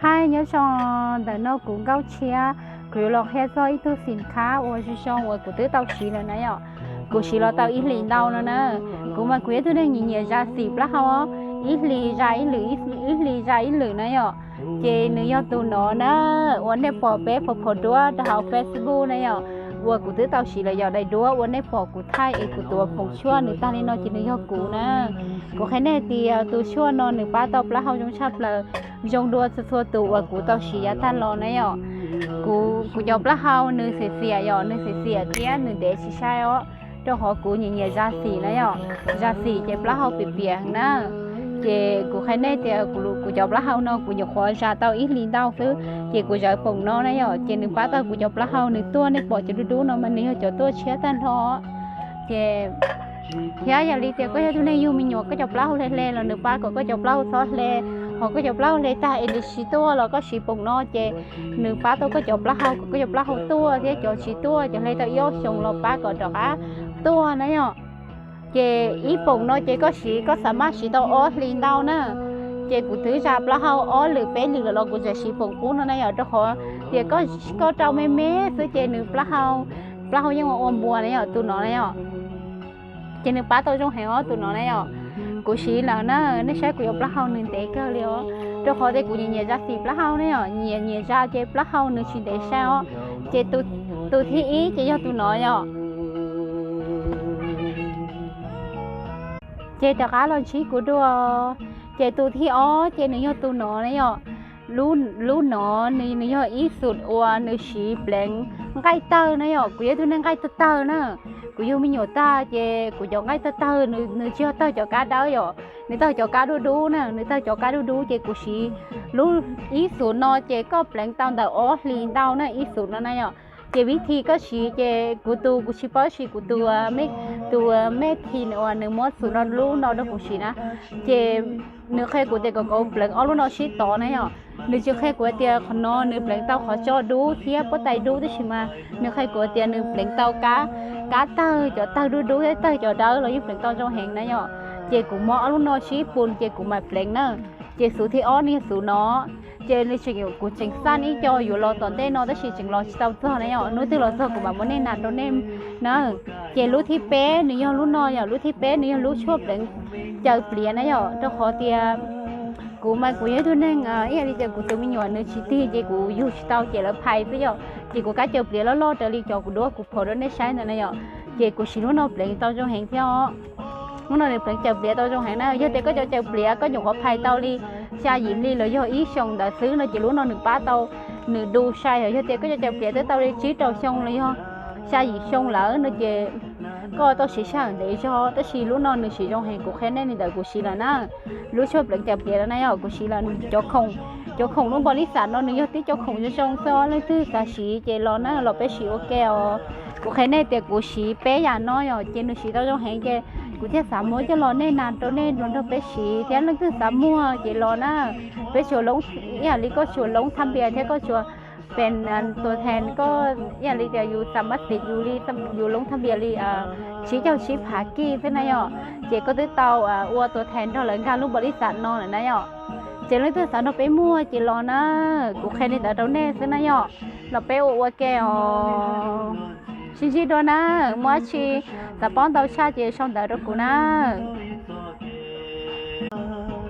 Hais nyob zoo, ntawm no kuv Nkauj Tshiab, kuv yuav los qhia txog ib tug xim khab uas zoo zoo uas kuv twb tau siv lawm na yom. Kuv siv los tau ib hlis ntau no na. Kuv mas kuv yog ib tug neeg nyiam nyiam zam xim plaub hau, ib hlis zam ib lwm, ib hlis zam ib lwm na yom. Ces nws yog tus no na, uas nej pom peb pom pom duab rau hauv Facebook na yom, uas kuv twb tau siv lawm yom, daim duab uas nej pom kuv thaij es kuv tuav foom tshuaj nws tag li no ces nws yog kuv na. Kuv qhia nej tias tus tshuaj no nws pab tau plaub hau zoo tshaj plaws, zoo dua txhua txhua tus uas kuv tau siv yav tag los na yom. Kuv, kuv cov plaub hau nws xiam xiam yom, nws xiam xiam thiab nws ntev tsis sai os, rau qhov kuv nyiam nyiam zam xim na yom. Zam xim ces plaub hau piam piam na. Ces kuv qhia nej tias kuv, kuv cov plaub hau no kuv nyuam qhuav zam tau ib hlis ntau xwb, ces kuv zawv foom no na yom, ces nws pab tau kuv cov plaub hau nws tuaj, nej pom cov dub dub no mas nws yog cov tuaj tshiab tag nrho. Ces thiab yog li tias koj yog tus neeg yug me nyuam koj cov plaub hau hle hle los nws pab kom koj cov plaub hau txhob hle, ho koj cov plaub hau hle tag es nws tsis tuaj los koj siv foom no ces nws pab tau koj cov plaub hau kom koj cov plaub hau tuaj thiab cov tsis tuaj cov hle tau ib ob xyoos los pab kom rov qab tuaj na yom. Ces ib foom no ces koj siv koj xav maj siv tau ob hlis ntau na. Ces kuv twb zam plaub hau ob lwm peb lwm lawm los kuv tseem siv foom qub no na yom, rau qhov tias koj, koj rau me me xwb ces nws plaub hau, plaub hau yeej ua ua npua na yom, tus no na yom. Ces nws pab tau zoo heev os tus no na yom. Kuv siv lawm na, nej saib kuv cov plaub hau nws ntev kawg li os. Rau qhov tias kuv nyiam nyiam zam xim plaub hau na yom, nyiam nyiam zam ces plaub hau nws tsis ntev sai os. Ces tus, tus thib ib ces yog tus no yom. Ces rov qab los ntsib kuv dua. Ces tus thib ob ces nws yog tus no na yom. Lub, lub no nws, nws yog ib xum uas nws siv pleev nqaij tawg na yom. Kuv yog ib tug neeg nqaij tawg tawg na. Kuv yug me nyuam tag ces kuv cov nqaij tawg tawg, nws, nws tsis yog tawg cov kab dawb yom, nws tawg cov kab dub dub na, nws tawg cov kab dub dub ces kuv siv lub ib xum no ces koj pleev tau ntawm ob hlis ntau na ib xum no na yom. Ces vib thi koj siv ces kuv tus kuv tsis paub tab sis kuv tus, tus me thi uas nws muab xum no lub no rau kuv siv na, ces nws qhia kuv tias kom kauv pleev ob lub no sib tov na yom. Nws tsis qhia kuv tias qhov no nws pleev tau qhov tso dub thiab pob tais dub tab sis mas nws qhia kuv tias nws pleev tau kab, kab tawg, cov tawg dub dub thiab tawg cov dawb los yeej pleev tau zoo heev na yom. Ces kuv muab ob lub no sib pus ces kuv mam pleev na. Ces xum thib ob nws yog xum no. Ces nws tseem, kuv tseem xaj ib co yuav los tom ntej no tab sis tseem los tsis tau txog na yom, hnub twg los txog kuv mam muab nej nas rau nej na. Ces lub thib peb nws yog lub no yom, lub thib peb nws yog lub tshuaj pleev caws pliav na yom, rau qhov tias kuv mas kuv yog ib tug neeg ib yam li tias kuv tus me nyuam nws tsis tig ces kuv yug tsis tau ces lawv phais xwb yom, ces kuv kab caws pliav loj loj raws li cov kuv duab kuv phom rau nej saib ntawd na yom. Ces kuv siv lub no pleev tau zoo heev thiab os. Lub no nws pleev caws pliav tau zoo heev na, yog tias koj cov caws pliav koj nyuam qhuav phais tau li xya yim hli los yog ib xyoos ntawd xwb no ces lub no nws pab tau, nws du sai os. Yog tias koj cov caws pliav twb tau li tsib rau xyoo los yog xya yim xyoo lawm no ces koj tau siv sij hawm ntev zog, tab sis lub no nws siv zoo heev, kuv qhia nej li ntawd kuv siv lawm na. Lub tshuaj pleev caws pliav no na yom, kuv siv lawm. Cov khoom, cov khoom lub npau li xam no nws yog tib cov khoom zoo zoo xwb, leej twg xav siv ces los na, los peb siv ua ke os. Kuv qhia nej tias kuv siv peb yam no yom, ces nws siv tau zoo heev ces kuv thiaj xav muab coj los nej nas rau nej nrog peb siv thiab, leej twg xav muag ces los na. Peb tshuav Loob, ib yam li koj tshuav Loob Thaj Npias thiab koj tshuav Pes Tuam Thees, koj ib yam li tias yus xam mab xim yus li, yus Loob Thaj Npias li tsib caug tsib phav kij xwb na yom, ces koj twb tau ua Tuam Thees nrog lawv nkag lub npaum li xam no lawm na yom. Ces leej twg xav nrog peb muag ces los na, kuv qhia li ntawd rau nej xwb na yom, los peb ua ua ke os. Sib ntsib dua na, muaj dab tsi xav paub ntau tshaj ces sau ntawv rau kuv na.